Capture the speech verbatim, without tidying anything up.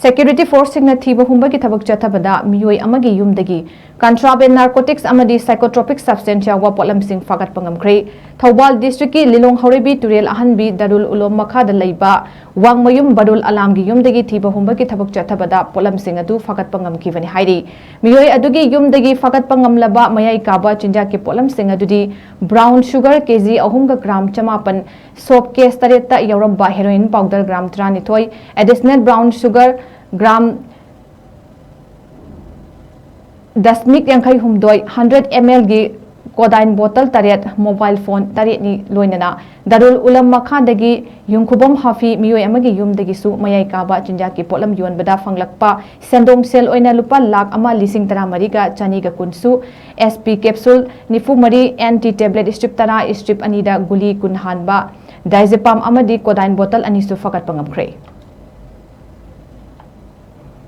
Security forceꯁꯤꯡꯅ ꯊꯤꯕ ꯍꯨꯝꯕꯒꯤ ꯊꯕꯛ ꯆꯠꯊꯕꯗ ꯃꯤꯑꯣꯏ ꯑꯃꯒꯤ ꯌꯨꯝꯗꯒꯤ contraband narcotics ꯑꯃꯗꯤ psychotropic substance ꯌꯥꯎꯕ ꯄꯣꯠꯂꯝꯁꯤꯡ ꯐꯥꯒꯠꯄ ꯉꯝꯈ꯭ꯔꯦ꯫ ꯊꯧꯕꯥꯜ districtꯀꯤ ꯂꯤꯂꯣꯡ ꯍꯧꯔꯩꯕꯤ ꯇꯨꯔꯦꯜ ꯑꯍꯟꯕꯤ ꯗꯥꯔꯨꯜ ꯎꯂꯣꯝ ꯃꯈꯥꯗ ꯂꯩꯕ ꯋꯥꯡꯃꯌꯨꯝ ꯕꯥꯔꯨꯜ ꯑꯂꯥꯝꯒꯤ ꯌꯨꯝꯗꯒꯤ ꯊꯤꯕ ꯍꯨꯝꯕꯒꯤ ꯊꯕꯛ ꯆꯠꯊꯕꯗ ꯄꯣꯠꯂꯝꯁꯤꯡ ꯑꯗꯨ ꯐꯥꯒꯠꯄ ꯉꯝꯈꯤꯕꯅꯤ ꯍꯥꯏꯔꯤ꯫ ꯃꯤꯑꯣꯏ ꯑꯗꯨꯒꯤ ꯌꯨꯝꯗꯒꯤ ꯐꯥꯒꯠꯄ ꯉꯝꯂꯕ ꯃꯌꯥꯏ ꯀꯥꯕ ꯆꯤꯟꯖꯥꯛꯀꯤ ꯄꯣꯠꯂꯝꯁꯤꯡ ꯑꯗꯨꯗꯤ brown sugar ꯀꯦ ꯖꯤ ꯑꯍꯨꯝꯒ gram ꯆꯃꯥꯄꯟ, soap case ꯇꯔꯦꯠꯇ ꯌꯥꯎꯔꯝꯕ heroin powder gram ꯇꯔꯥꯅꯤꯊꯣꯏ, additional brown sugar gram ꯗꯁꯃꯤꯛ ꯌꯥꯡꯈꯩ ꯍꯨꯝꯗꯣꯏ, hundred ml ꯒꯤ codeine bottle ꯇꯔꯦꯠ, mobile phone ꯇꯔꯦꯠꯅꯤ ꯂꯣꯏꯅꯅ ꯗꯥꯔꯨꯜ ꯎꯂꯝ ꯃꯈꯥꯗꯒꯤ ꯌꯨꯝꯈꯨꯕꯝ ꯍꯥꯐꯤ ꯃꯤꯑꯣꯏ ꯑꯃꯒꯤ ꯌꯨꯝꯗꯒꯤꯁꯨ ꯃꯌꯥꯏ ꯀꯥꯕ ꯆꯤꯟꯖꯥꯛꯀꯤ ꯄꯣꯠꯂꯝ ꯌꯣꯟꯕꯗ ꯐꯪꯂꯛꯄ ꯁꯦꯟꯗꯣꯡ ꯁꯦꯜ ꯑꯣꯏꯅ ꯂꯨꯄꯥ ꯂꯥꯈ ꯑꯃ ꯂꯤꯁꯤꯡ ꯇꯔꯥꯃꯔꯤꯒ ꯆꯅꯤꯒ ꯀꯨꯟꯁꯨ, S P capsule ꯅꯤꯐꯨ ꯃꯔꯤ, anti tablet strip ꯇꯔꯥ, strip ꯑꯅꯤꯗ ꯒꯨꯂꯤ ꯀꯨꯟ ꯍꯥꯟꯕ diazepam ꯑꯃꯗꯤ codeine bottle ꯑꯅꯤꯁꯨ ꯐꯥꯒꯠꯄ ꯉꯝꯈ꯭ꯔꯦ꯫